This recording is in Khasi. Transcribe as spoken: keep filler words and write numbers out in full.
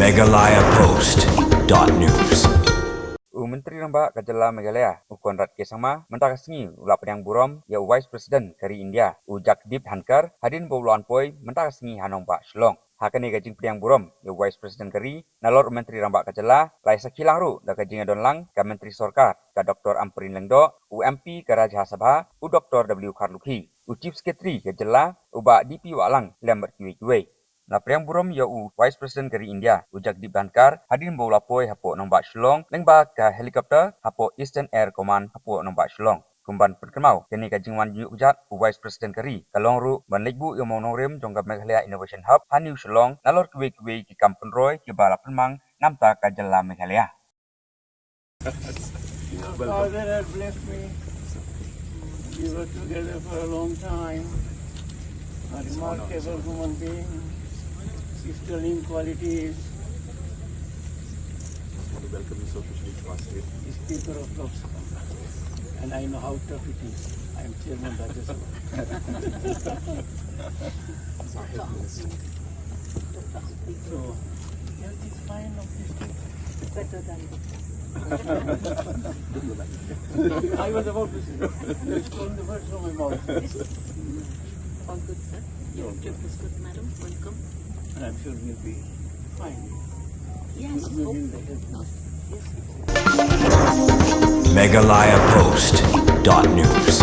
Meghalaya Post dot news. U Myntri Rangbah ka jylla Meghalaya, u Conrad K Sangma, mynta ka sngi u la pdiang burom ïa u Vice President ka ri India, u Jagdeep Dhankhar, hadien ba u la wan poi mynta ka sngi ha nongbah Shillong. Ha kane ka jingpdiang burom ïa u Vice President ka ri, nalor u Myntri Rangbah ka jylla, la ïa sakhi lang ruh da ka jingïadon lang ka Myntri Sorkar, ka Doctor Ampareen Lyngdoh, u M P ka Rajya Sabha, u Doctor W Kharlukhi, u Chief Secretary ka jylla, u Bah D P Wahlang, lem bad kiwei kiwei. La pdiang burom ïa u Vice President ka ri India, u Jagdeep Dhankhar, hadien ba u la poi hapoh nongbah Shillong lyngba ka helicopter hapoh Eastern Air Command hapoh nongbah Shillong. Kum ban pynkynmaw, kane ka jingwan jingïuh kjat u Vice President ka ri ka long ruh ban leit buh ïa u mawnongrim jong ka Meghalaya Innovation Hub ha New Shillong, nalor kiwei kiwei ki kam pynroi kiba la pynmang namar ka jylla Meghalaya. Your father had blessed me. We were together for a long time. A remarkable human being. Sterling qualities. Welcome you so officially to our state. Speaker of Lok Sabha. And I know how tough it is. I am chairman Rajya Sabha. So, health is fine of this day. Better than I was about to say, it's on the verge of my mouth. All good, sir. Your trip is good, madam. Welcome. And I'm sure we'll be fine. Yes, We'll be hope in the health. Yes. Meghalaya Post dot news.